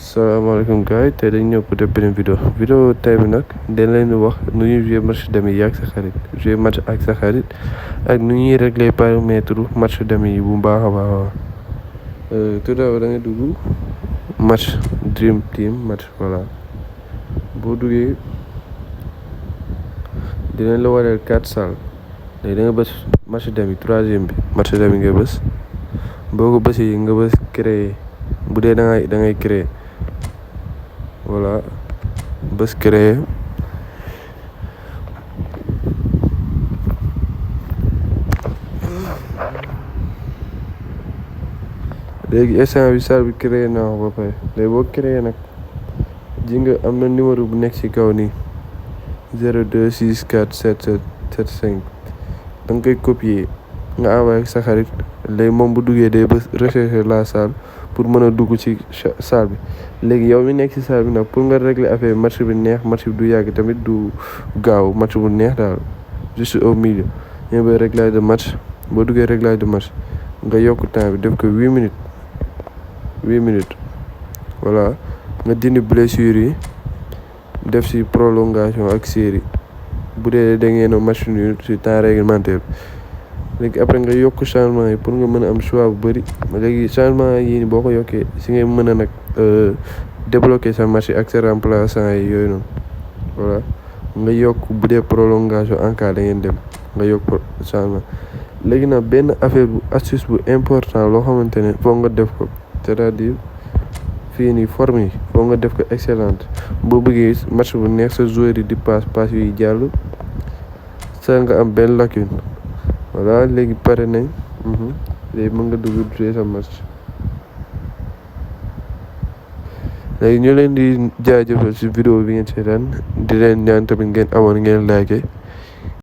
salaamaaleykum gars yi tey dañ ñëw pour def beneen vidéo tey bi nag dañ leen di wax nu ñuy jouer match demi yi ak sa xarit jouer match ak sa xarit ak nu ñuy régler paramètre match demi yi bu baax a baax tout d'abord da nga dugg match dream team match voilà boo duggee dinañ la wareel 4 salles léegi da nga bës match demi troisième bi match demi nga bës boo ko bësee nga bës créer bu dee da ngay créer voilà bës créer léegi instant bi salle bi créer naa ko ba pare léegi boo créer nag ji nga am na numéro bu nekk ci kaw nii 02647775 da nga koy copier nga envoyé sa xarit léegi moom bu duggee day bës rechercher la salle pour mën a dugg ci salle bi léegi yow mi nekk ci salle bi nag pour nga régler affaire match bi neex match bi du yàgg tamit du gaaw match bu neex daal juste au milieu ñu ba réglage de match boo duggee réglage de match nga yokk temps bi def ko 8 minutes voilà nga dindi blessure yi def ci prolongation ak série bu dee da ngeen a match nul ci temps réglementaire léegi après nga yokk changement yi pour nga mën a am choix bu bëri léegi changement yi boo ko yokkee si ngay mën a nag débloquer sa match ak sa remplaçant yi yooyu noonu voilà nga yokk bu dee prolongation en cas da ngeen dem nga yokk changement léegi nag benn affaire bu astuce bu important loo xamante ne foog nga def ko c'est-à-dire fii nii forme yi foog nga def ko excellente boo bëggee match bu neex sa joueur yi di passe yuy jàll sa nga am benn lacune voilà léegi pare nañ léegi mën nga dugg jouer sa match léegi ñu leen di jaajëfal ci vidéo bi ngeen seetaan di leen ñaan tamit ngeen amoon ngeen like